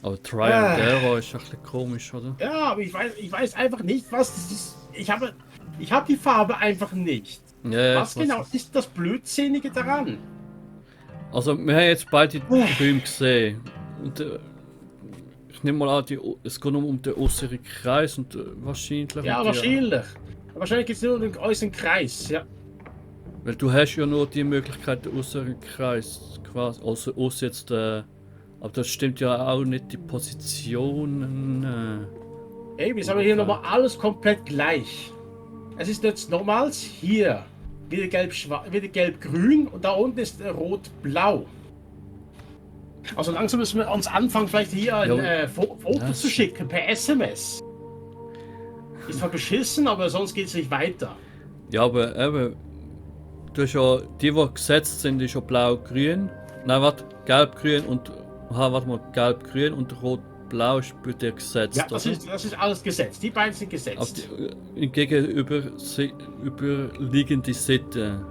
Aber Try and Äh, Error ist ein bisschen komisch, oder? ja, aber ich weiß einfach nicht, was das ist. Ich habe die Farbe einfach nicht. Ja, ja, ich Was weiß genau es. ist das Blödsinnige daran? Also, wir haben jetzt beide Äh, Räume gesehen. Und ich nehme mal an, es geht nur um den äußeren Kreis und wahrscheinlich um Ja, die. wahrscheinlich. Wahrscheinlich geht es nur um den äußeren Kreis. Ja. Weil du hast ja nur die Möglichkeit, den äußeren Kreis quasi. Also, außer jetzt. Aber das stimmt ja auch nicht, die Positionen. Ey, jetzt haben wir hier nochmal alles komplett gleich. Es ist jetzt nochmals hier wieder wieder gelb-grün und da unten ist rot-blau. Also langsam müssen wir uns anfangen, vielleicht hier ein Ja, Foto das zu schicken per SMS. Ist zwar beschissen, aber sonst geht es nicht weiter. ja, aber eben. Du hast ja. Die gesetzt sind, ist ja blau-grün. Nein, warte. Gelb-grün und. Aha, warte mal. Gelb-grün und rot-blau ist bei dir gesetzt, Ja, oder? das ist alles gesetzt. Die beiden sind Auf gesetzt. die überliegende Seite.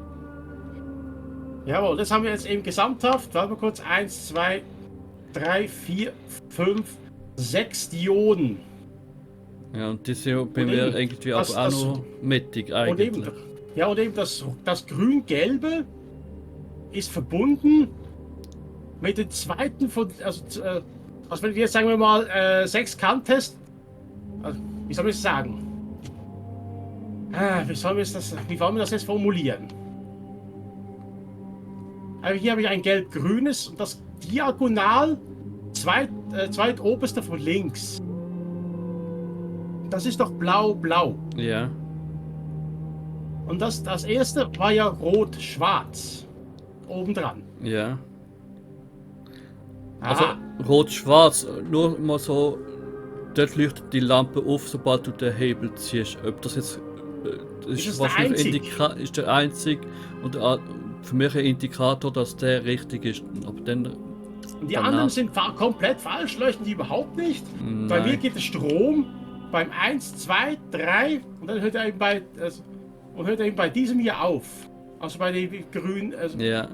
Jawohl, das haben wir jetzt eben gesamthaft. Warte mal kurz. 1, 2, 3, 4, 5, 6 Dioden. Ja, und die sind bei Und mir eben, irgendwie das, aber auch das, noch mittig und eben, eigentlich. ja, und eben das Grün-Gelbe ist verbunden mit dem zweiten von, also wenn wir jetzt sagen wir mal Sechskant-Test, also, wie soll man es sagen? Wie wollen wir das jetzt formulieren? Also hier habe ich ein gelb-grünes und das diagonal zweitoberste von links. Das ist doch blau-blau. Ja. Und das erste war ja rot-schwarz. Obendran. Ja. Also Aha. rot-schwarz, nur mal so, dort leuchtet die Lampe auf, sobald du den Hebel ziehst. Ob das jetzt das Ist ist es der wahrscheinlich einzig? ist der einzig und für mich ein Indikator, dass der richtig ist. Aber dann Und die anderen danach. sind komplett falsch, leuchten die überhaupt nicht. Bei mir Nein. geht der Strom beim 1, 2, 3 und dann hört er eben bei diesem hier auf. Also bei dem grün. Ja.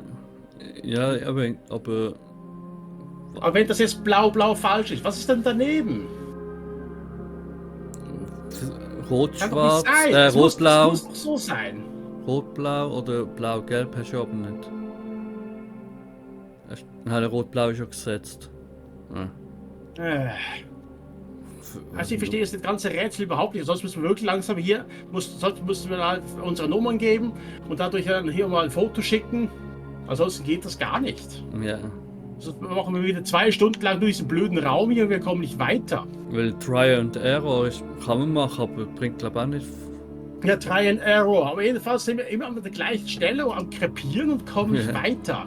Ja, aber Aber wenn das jetzt blau-blau falsch ist, was ist denn daneben? Kann doch nicht rot-schwarz, sein. Das rot-blau. muss doch so sein. Rot-blau oder blau-gelb hast du aber nicht. Nein, rot-blau ist ja gesetzt. Ja. Also ich verstehe jetzt das ganze Rätsel überhaupt nicht. Sonst müssen wir wirklich langsam hier, sonst müssen wir halt unsere Nummern geben und dadurch hier mal ein Foto schicken. Ansonsten geht das gar nicht. Ja. Sonst machen wir wieder 2 Stunden lang durch diesen blöden Raum hier und wir kommen nicht weiter. Weil Try and Error kann man machen, aber bringt glaube ich auch nicht. Ja, Try and Error. Aber jedenfalls sind wir immer an der gleichen Stelle und am Krepieren und kommen nicht weiter.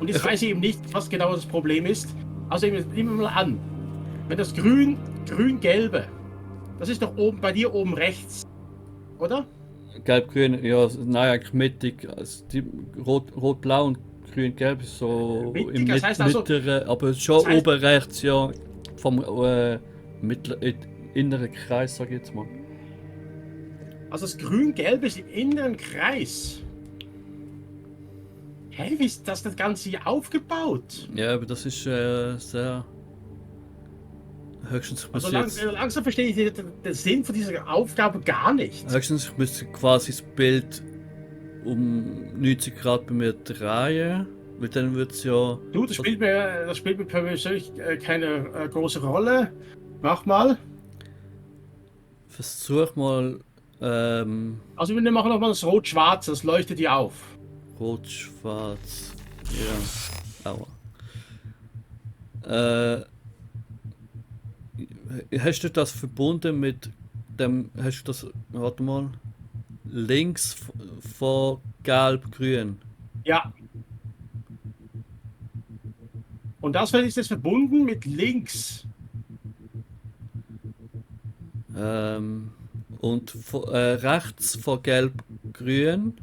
Und jetzt weiß ich eben nicht, was genau das Problem ist. Also nehmen wir mal an. Wenn das grün-gelbe, das ist doch oben bei dir oben rechts, oder? Gelb-grün, ja, nein, eigentlich mittig. Also Rot-blau und grün-gelb ist so Mittig, im das heißt also, mittleren, aber schon das heißt- oben rechts, ja, vom inneren Kreis, sag ich jetzt mal. Also das grün-gelbe ist im inneren Kreis. Hä, wie ist das Ganze hier aufgebaut? Ja, aber das ist sehr. Höchstens ich Also müsste jetzt. langsam verstehe ich den Sinn von dieser Aufgabe gar nicht. Höchstens ich müsste quasi das Bild um 90 Grad bei mir drehen, weil dann wird es ja. Du, das spielt mir persönlich keine große Rolle. Mach mal. Versuch mal Also wir machen nochmal das Rot-Schwarz, das leuchtet dir auf. rot-schwarz. Ja. Aua. Hast du das verbunden mit dem. Hast du das. Warte mal. Links von gelb-grün? Ja. Und das ist jetzt verbunden mit links. Und rechts von gelb-grün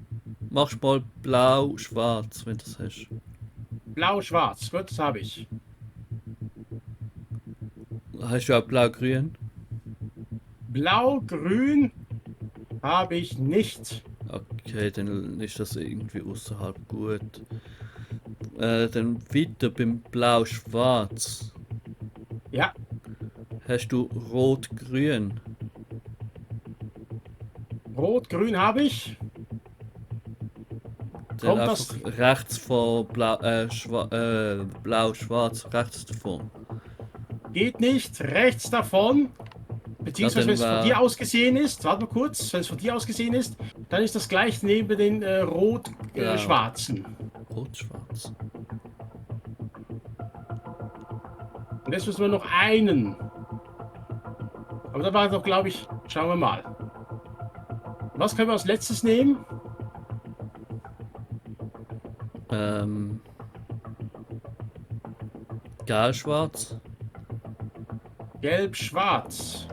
machst du mal blau-schwarz, wenn du das hast. Blau-Schwarz, gut, das habe ich. Hast du auch blau-grün? Blau-Grün habe ich nicht. Okay, dann ist das irgendwie außerhalb gut. Dann weiter beim blau-schwarz. Ja, Hast du Rot-Grün? Rot, Grün habe ich. Dann Kommt einfach das? rechts vor Blau-Schwarz, rechts davon. Geht nicht. Rechts davon. Ja, Beziehungsweise, wenn dann es von dir war. aus gesehen ist, warte mal kurz, wenn es von dir aus gesehen ist, dann ist das gleich neben den Blau. rot-schwarzen. Rot-Schwarz. Und jetzt müssen wir noch einen. Aber da war doch, glaube ich, schauen wir mal. Was können wir als letztes nehmen? Ähm. Gelb-Schwarz. Gelb-schwarz.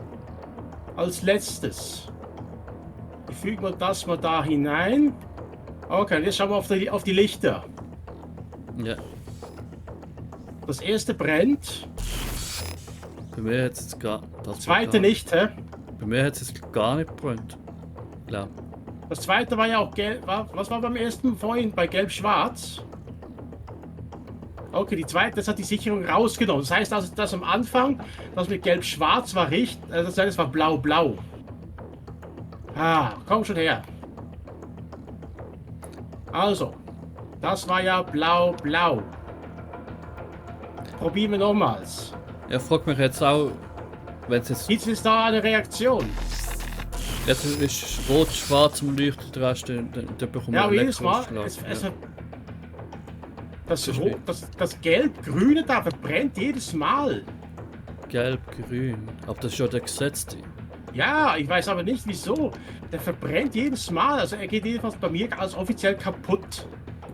Als letztes. Ich füge mal das mal da hinein. Okay, jetzt schauen wir auf die Lichter. Ja. Das erste brennt. Bei mir hat es jetzt gar. Das zweite nicht, hä? Bei mir hat es jetzt gar nicht gebrannt. Glaub. Das zweite war ja auch gelb. Was war beim ersten vorhin bei gelb-schwarz? Okay, die zweite, das hat die Sicherung rausgenommen. Das heißt also, das am Anfang, das mit gelb-schwarz war richtig, das heißt, es war blau-blau. Ah, komm schon her. Also, das war ja blau-blau. Probieren wir nochmals. Er fragt mich jetzt auch, wenn es jetzt. Gibt es da eine Reaktion? Jetzt ist rot-schwarz am Leuchten, der Rest, der bekommt Ja, aber einen jedes Mal, Elektroschlag. das, ist Rot, das Gelb-Grüne da verbrennt jedes Mal. Gelb-grün. Aber das ist ja der gesetzte. Ja, ich weiß aber nicht wieso. Der verbrennt jedes Mal. Also er geht jedenfalls bei mir als offiziell kaputt.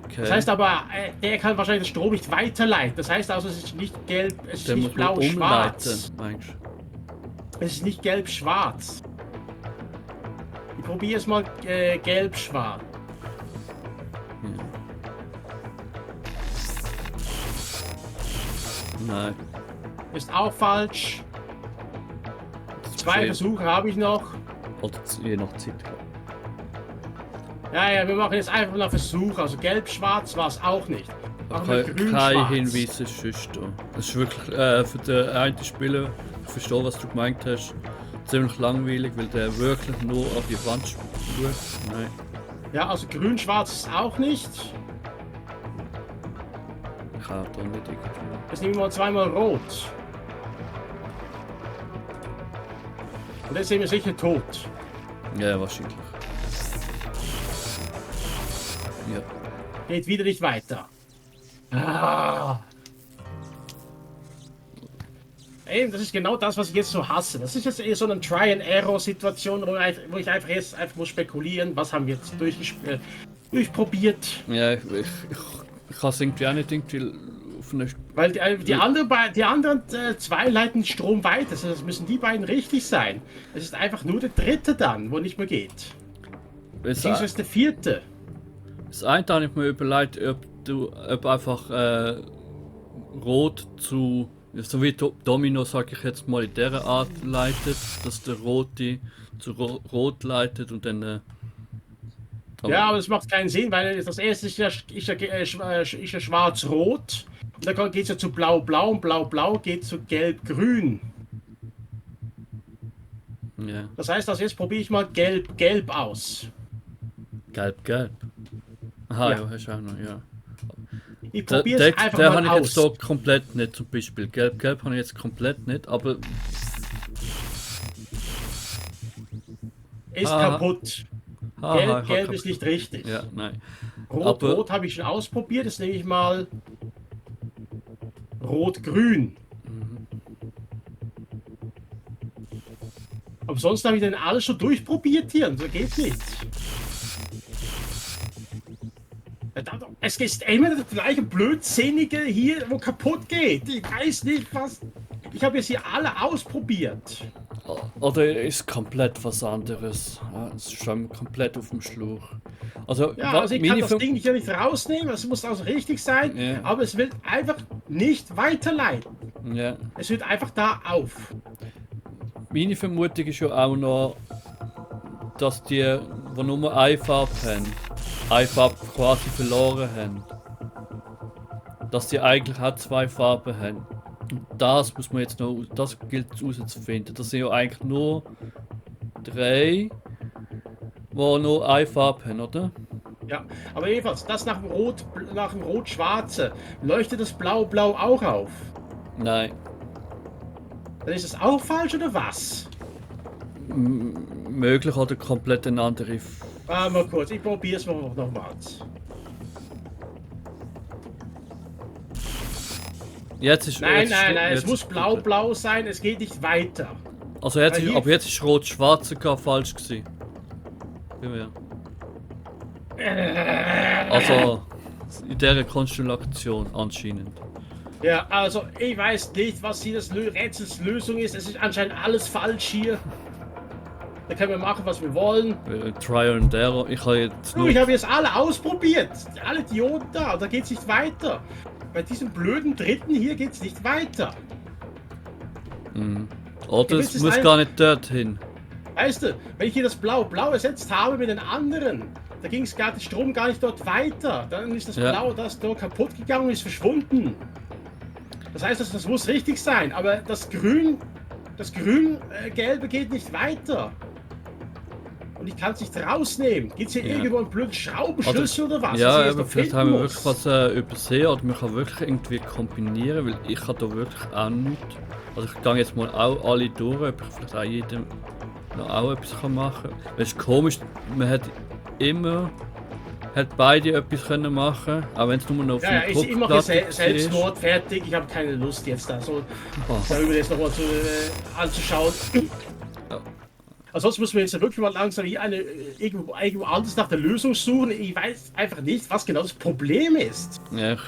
Okay. Das heißt aber, der kann wahrscheinlich den Strom nicht weiterleiten. Das heißt also, es ist nicht gelb, es ist der nicht muss man blau-schwarz. umleiten, meinst du? Es ist nicht gelb-schwarz. Ich probiere es mal gelb-schwarz. Ja. Nein. Ist auch falsch. das ist 2 schön. Versuche habe ich noch. Oder je nach Zeit. Ja, wir machen jetzt einfach mal einen Versuch. Also gelb-schwarz war es auch nicht. Machen wir Kein grün-schwarz. Hinweis ist sonst da. Das ist wirklich für den einen Spieler, ich verstehe, was du gemeint hast, ziemlich langweilig, weil der wirklich nur auf die Wand schaut. Nein. Ja, also grün-schwarz ist auch nicht. Ich habe da nicht irgendwie. Jetzt nehmen wir mal zweimal rot. Und jetzt sind wir sicher tot. Ja, wahrscheinlich. Ja. Geht wieder nicht weiter. Ah. Eben, das ist genau das, was ich jetzt so hasse. Das ist jetzt eher so eine Try-and-Error-Situation, wo ich einfach jetzt einfach muss spekulieren, was haben wir jetzt durchprobiert. Ja, ich kann es irgendwie auch nicht irgendwie auf eine. Weil die anderen zwei leiten Strom weiter. Also das müssen die beiden richtig sein. Es ist einfach nur der dritte dann, wo nicht mehr geht. Beziehungsweise der vierte. Das eine habe ich mir überlegt, ob einfach Rot zu, so wie Domino, sag ich jetzt mal, in dieser Art leitet, dass der Rote zu Rot leitet und dann. Ja, aber das macht keinen Sinn, weil das erste ist ja schwarz-rot. Und dann geht es ja zu blau-blau und blau-blau geht zu gelb-grün. Ja. Das heißt, also jetzt probiere ich mal gelb-gelb aus. Gelb-gelb. Aha, Ja. ja, hast du auch noch, ja. Ich Der, probiere der, es einfach der mal habe ich aus. jetzt so komplett nicht, zum Beispiel. Gelb-gelb habe ich jetzt komplett nicht, aber. Ist Ah. kaputt. Haha, Gelb ist nicht richtig. Ja, nein. Rot, aber- rot habe ich schon ausprobiert. Jetzt nehme ich mal rot-grün. Aber sonst habe ich dann alles schon durchprobiert hier. Und so geht nicht. Verdammt, es ist immer das gleiche Blödsinnige hier, wo kaputt geht. Ich weiß nicht, was. Ich habe jetzt hier alle ausprobiert. Oder ist komplett was anderes. Ja, es ist schon komplett auf dem Schlauch. Also, Ja, also ich kann meine das Ding hier nicht rausnehmen. Es muss also richtig sein. Ja. Aber es will einfach nicht weiterleiten. Ja. Es hört einfach da auf. Meine Vermutung ist ja auch noch, dass die nur eine Farbe haben, eine Farbe quasi verloren haben. Dass die eigentlich auch zwei Farben haben. Das muss man jetzt noch, das gilt es herauszufinden. Das sind ja eigentlich nur 3, die nur eine Farbe haben, oder? Ja, aber jedenfalls, das nach dem Rot-Schwarze, leuchtet das Blau-Blau auch auf? Nein. Dann ist es auch falsch oder was? Möglich oder komplett eine andere. Mal kurz, ich probiere es nochmals. Jetzt ist Nein, jetzt nein, nein, jetzt es muss ist blau-blau sein, es geht nicht weiter. Also jetzt Weil ist, hier- aber jetzt ist rot-schwarz sogar falsch gewesen. Ja. Also in dieser Konstellation anscheinend. Ja, also ich weiß nicht, was hier das Rätsels Lösung ist. Es ist anscheinend alles falsch hier. Da können wir machen, was wir wollen. Trial and Error. Ich habe jetzt Du, nur. ich habe jetzt alle ausprobiert. Alle Dioden da. Da geht es nicht weiter. Bei diesem blöden dritten hier geht es nicht weiter. Oder Du es willst es muss ein- gar nicht dorthin. Weißt du, wenn ich hier das Blau-Blau ersetzt habe mit den anderen, da ging es der Strom gar nicht dort weiter. Dann ist das Ja. Blau, das dort kaputt gegangen und ist verschwunden. Das heißt, das muss richtig sein, aber das Grün-Gelbe geht nicht weiter. Und ich kann es nicht rausnehmen. Geht es hier Ja. irgendwo einen blöden Schraubenschlüssel oder was? dass ich Ja, jetzt aber noch vielleicht finden haben wir muss? wirklich was übersehen oder man kann wirklich irgendwie kombinieren, weil ich habe da wirklich auch nichts. Also ich gehe jetzt mal auch alle durch, ob ich vielleicht auch jedem noch auch etwas kann machen kann. Es ist komisch, man hat immer beide etwas können machen, auch wenn es nur noch auf Ja, dem ich mache jetzt Druckplatte Selbstmord fertig. Ich habe keine Lust jetzt da so Oh. darüber jetzt nochmal anzuschauen. Ansonsten müssen wir jetzt wirklich mal langsam hier irgendwo anders nach der Lösung suchen. Ich weiß einfach nicht, was genau das Problem ist. Ja, ich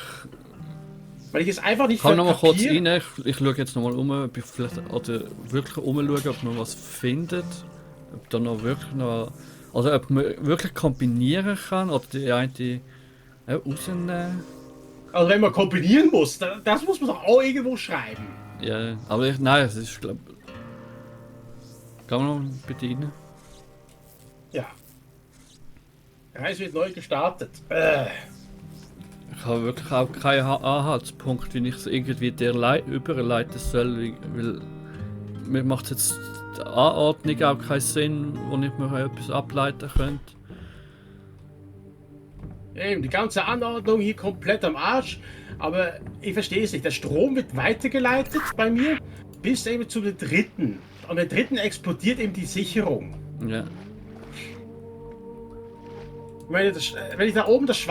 Weil ich es einfach nicht kann noch mal kurz kapiere. rein, ich schaue jetzt noch mal um, ob ich vielleicht oder wirklich umschauen, ob man was findet. Ob da noch wirklich noch. Also ob man wirklich kombinieren kann oder die eine rausnehmen. Also wenn man kombinieren muss, das muss man doch auch irgendwo schreiben. Ja, aber nein, es ist glaube ich. Kann man noch bedienen? Ja. Der Reis wird neu gestartet. Ich habe wirklich auch keinen Anhaltspunkt, wie ich es irgendwie der überleiten soll, weil mir macht jetzt die Anordnung auch keinen Sinn, wo ich mir etwas ableiten könnte. Eben, die ganze Anordnung hier komplett am Arsch. Aber ich verstehe es nicht. Der Strom wird weitergeleitet bei mir bis eben zu den dritten. Und der dritten explodiert eben die Sicherung. Ja. Ich meine, wenn ich da oben das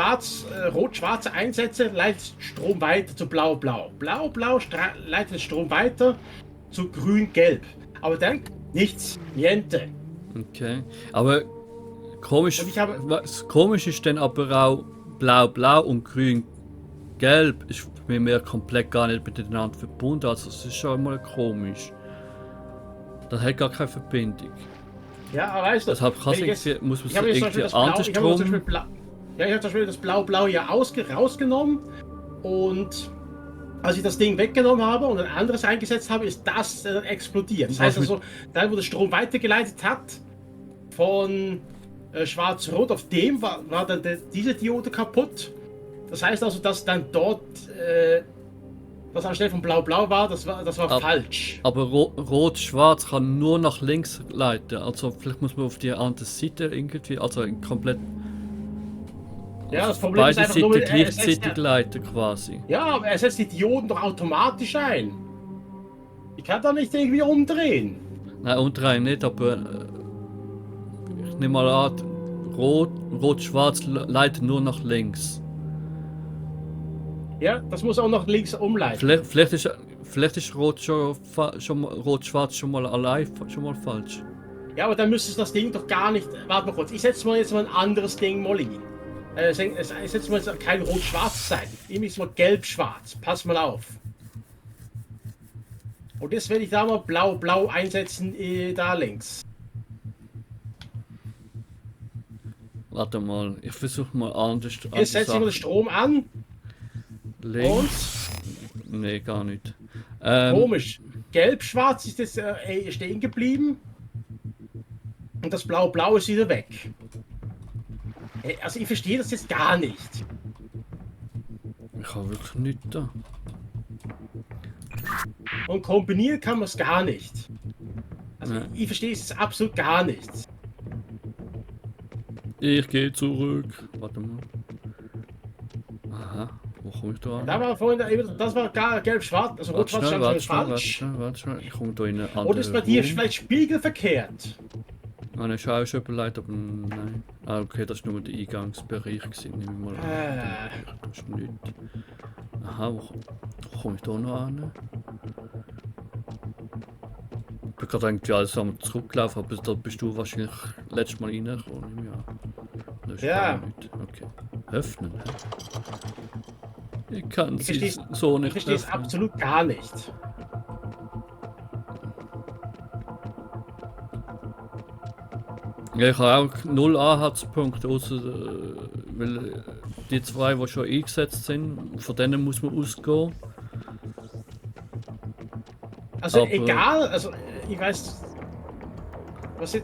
Rot-Schwarze einsetze, leitet Strom weiter zu Blau-Blau. Blau-Blau leitet Strom weiter zu Grün-Gelb. Aber dann nichts, niente. Okay. Aber komisch, Und ich habe- was komisch ist dann aber auch blau-blau und grün-gelb ist bei mir komplett gar nicht miteinander verbunden. Also es ist schon mal komisch. Das hat gar keine Verbindung. Ja, aber weißt du, Deshalb kann wenn ich jetzt- muss man ich habe es jetzt zum Beispiel irgendwie das Blau, anders ich habe zum Beispiel drum. Blau, ja, ich habe zum Beispiel das Blau-Blau hier rausgenommen und als ich das Ding weggenommen habe und ein anderes eingesetzt habe, ist das explodiert. Das heißt also, da wo der Strom weitergeleitet hat von Schwarz-Rot auf dem war dann diese Diode kaputt. Das heißt also, dass dann dort was anstelle von Blau-Blau war, das war falsch. Aber rot-schwarz kann nur nach links leiten. Also vielleicht muss man auf die andere Seite irgendwie, also komplett Ja, das Problem ist beide einfach nur, Seiten gleichzeitig leiten quasi. ja, aber er setzt die Dioden doch automatisch ein. Ich kann da nicht irgendwie umdrehen. Nein, umdrehen nicht, aber ich nehme mal an, rot-schwarz leitet nur nach links. Ja, das muss auch noch links umleiten. Vielleicht ist rot-schwarz schon mal allein schon mal falsch. Ja, aber dann müsste das Ding doch gar nicht. Warte mal kurz, ich setze mal jetzt mal ein anderes Ding mal hin. Ich setze mal jetzt kein rot-schwarz sein. Ich nehme jetzt mal gelb-schwarz. Pass mal auf. Und jetzt werde ich da mal blau-blau einsetzen, da links. Warte mal, ich versuche mal anders. Jetzt setze ich mal den Strom an. Links. Nee, gar nicht. Komisch. Gelb-schwarz ist jetzt stehen geblieben. Und das blau-blau ist wieder weg. Also ich verstehe das jetzt gar nicht. Ich habe wirklich nichts da. Und kombinieren kann man es gar nicht. Also Ja. ich verstehe es absolut gar nicht. Ich gehe zurück. Warte mal. Aha, wo komme ich da an? Da war vorhin, das war gar gelb-schwarz, also Warte rot-schwarz schnell, stand warte schon schnell, warte falsch. schnell, warte schnell. Ich komme da in eine andere Oder ist bei dir Room. vielleicht spiegelverkehrt? Ah, ne, schau, ist leid, aber nein. Ah, okay, das war nur der Eingangsbereich gewesen, nehme ich mal an. Das ist nichts. Aha, wo komme ich da noch an? Ich bin gerade irgendwie alles am zurückgelaufen, aber da bist du wahrscheinlich letztes Mal reingekommen, nehme ich an. Das ist Ja. gar nicht. Okay. Öffnen, hä? Ich kann Ich sie versteh's- so Ich nicht verstehe es öffnen. absolut gar nicht. Ja, ich habe auch 0 Anhaltspunkte, außer weil die zwei, die schon eingesetzt sind, von denen muss man ausgehen. Also Aber- egal, also ich weiß,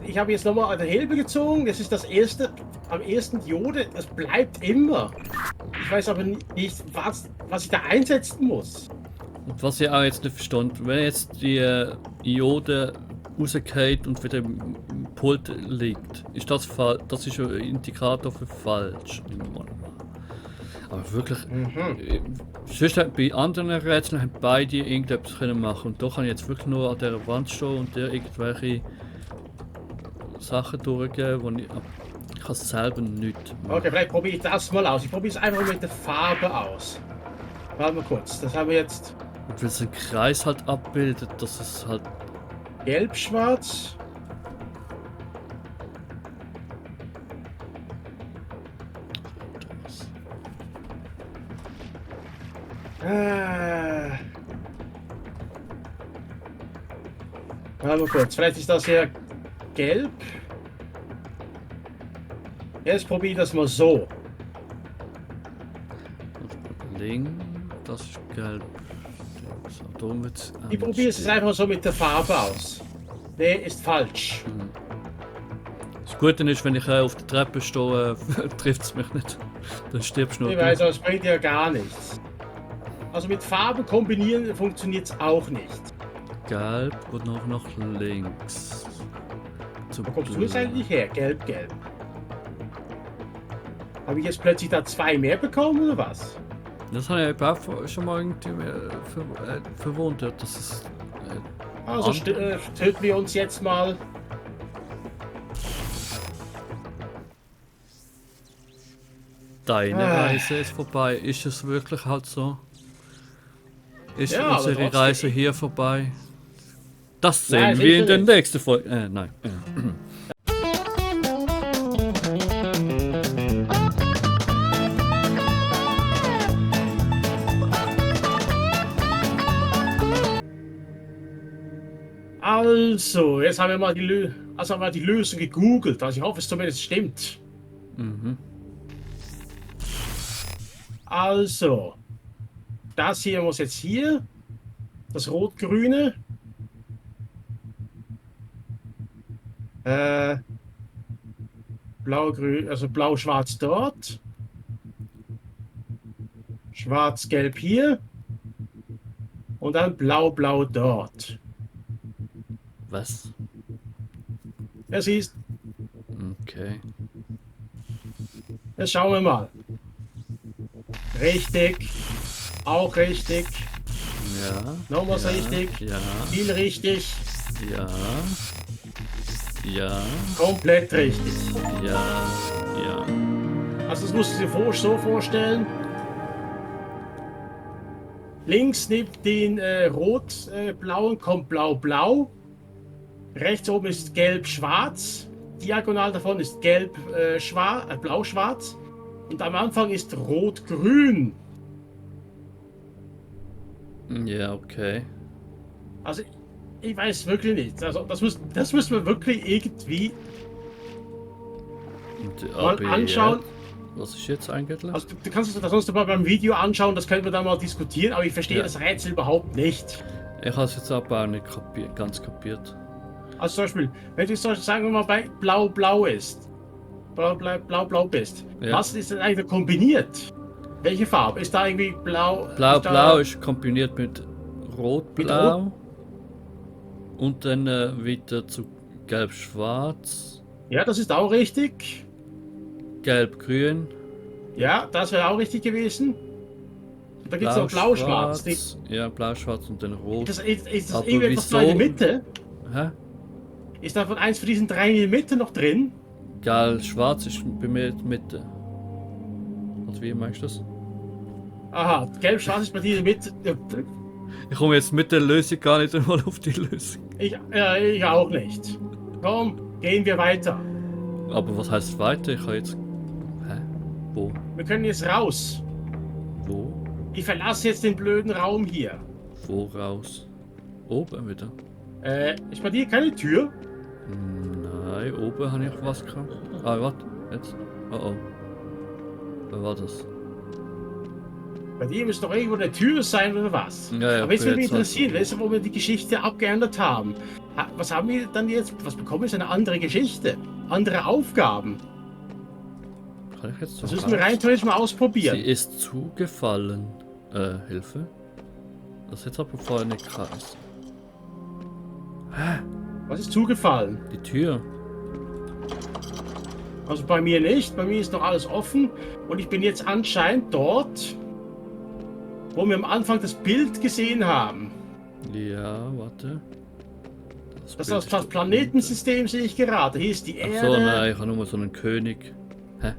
ich habe jetzt nochmal eine Hilfe gezogen, das ist das erste, am ersten Diode, das bleibt immer. Ich weiß aber nicht, was ich da einsetzen muss. Und was ich auch jetzt nicht verstand, wenn jetzt die Iode rausgeht und wieder im Pult liegt, ist das falsch? Das ist ein Indikator für falsch. nehmen wir mal an. Aber wirklich, sonst bei anderen Rätseln haben beide irgendetwas können machen und da kann ich jetzt wirklich nur an der Wand stehen und dir irgendwelche Sachen durchgeben, wo ich kann es selber nicht machen. Okay, vielleicht probiere ich das mal aus. Ich probiere es einfach mit der Farbe aus. Warte mal kurz, das haben wir jetzt Und wenn es einen Kreis halt abbildet, dass es halt gelb-schwarz. Warte mal kurz, vielleicht ist das hier gelb. Jetzt probiere ich das mal so. Link, das ist gelb. So, da wird's Ich probiere es jetzt einfach so mit der Farbe aus. Nee, ist falsch. Das Gute ist, wenn ich auf der Treppe stehe, trifft es mich nicht. Dann stirbst du nur. Ich weiß, das bringt ja gar nichts. Also mit Farben kombinieren funktioniert es auch nicht. Gelb und noch nach links. Zu Wo kommst du blau. jetzt eigentlich her? Gelb, gelb. Habe ich jetzt plötzlich da zwei mehr bekommen oder was? Das habe ich auch schon mal irgendwie verwundert, dass es. Also töten wir uns jetzt mal. Deine Ah. Reise ist vorbei. Ist es wirklich halt so? Ist Ja, aber unsere trotzdem. Reise hier vorbei? Das Nein, sehen wir in sicher der nicht. nächsten Folge. Nein. Also, jetzt haben wir mal die Lösung gegoogelt. Also ich hoffe, es zumindest stimmt. Mhm. Also, das hier muss jetzt hier. Das rot-grüne. Blau-grün, also blau-schwarz dort. Schwarz-gelb hier. Und dann blau-blau dort. Was? Ja, siehst, Okay. jetzt schauen wir mal. Richtig. Auch richtig. Ja. Nochmals ja, richtig. Ja. Viel richtig. Ja. Ja. Komplett richtig. Ja. Ja. Also das musst du dir so vorstellen. Links neben den rot-blauen kommt blau-blau. Rechts oben ist gelb-schwarz. Diagonal davon ist blau-schwarz. Und am Anfang ist rot-grün. Ja, okay. Also ich weiß wirklich nicht. Also das müssen wir wirklich irgendwie Und mal aber anschauen. Was ist jetzt eigentlich? Also du kannst es sonst mal beim Video anschauen, das können wir dann mal diskutieren, aber ich verstehe Ja. das Rätsel überhaupt nicht. Ich habe es jetzt aber auch nicht ganz kapiert. Also zum Beispiel, wenn du sagen wir mal bei blau-blau ist, blau-blau bist, Ja. was ist denn eigentlich kombiniert? Welche Farbe? Ist da irgendwie blau? Blau, ist da- blau ist kombiniert mit rot-blau. Und dann wieder zu gelb-schwarz. Ja, das ist auch richtig. Gelb-grün. Ja, das wäre auch richtig gewesen. Da gibt es noch blau-schwarz. Ja, blau-schwarz und dann rot. Ist das Aber irgendwie etwas in der Mitte? Hä? Ist da von eins von diesen drei in der Mitte noch drin? Gelb-schwarz ist bei mir in der Mitte. Also wie meinst du das? Aha, gelb-schwarz ist bei dir in der Mitte. Ich komme jetzt mit der Lösung gar nicht einmal auf die Lösung. Ich auch nicht. Komm, gehen wir weiter. Aber was heißt weiter? Ich kann jetzt... Hä? Wo? Wir können jetzt raus. Wo? Ich verlasse jetzt den blöden Raum hier. Wo raus? Oben wieder? Ist bei dir keine Tür? Nein, oben habe ich was gehabt. Ah, warte, jetzt. Oh oh. Wer war das? Bei dir müsste doch irgendwo eine Tür sein oder was? Ja, ja, aber jetzt würde mich jetzt halt- interessieren, weißt du, wo wir die Geschichte abgeändert haben. Was haben wir dann jetzt? Was bekommen wir? Eine andere Geschichte? Andere Aufgaben? Kann ich jetzt so Das müssen wir rein theoretisch mal Sie ausprobieren. ist zugefallen. Hilfe? Das ist jetzt aber vorher nicht krass. Was ist zugefallen? Die Tür. Also bei mir nicht. Bei mir ist noch alles offen. Und ich bin jetzt anscheinend dort, wo wir am Anfang das Bild gesehen haben. Ja, warte. Das Bild ist das ist Planetensystem, sehe ich gerade. Hier ist die Ach Erde. so, nein, ich habe nur so einen König. Hä?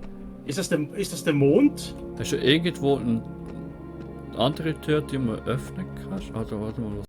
Ist das der Mond? Hast du irgendwo eine andere Tür, die man öffnen kannst? Also, warte mal, was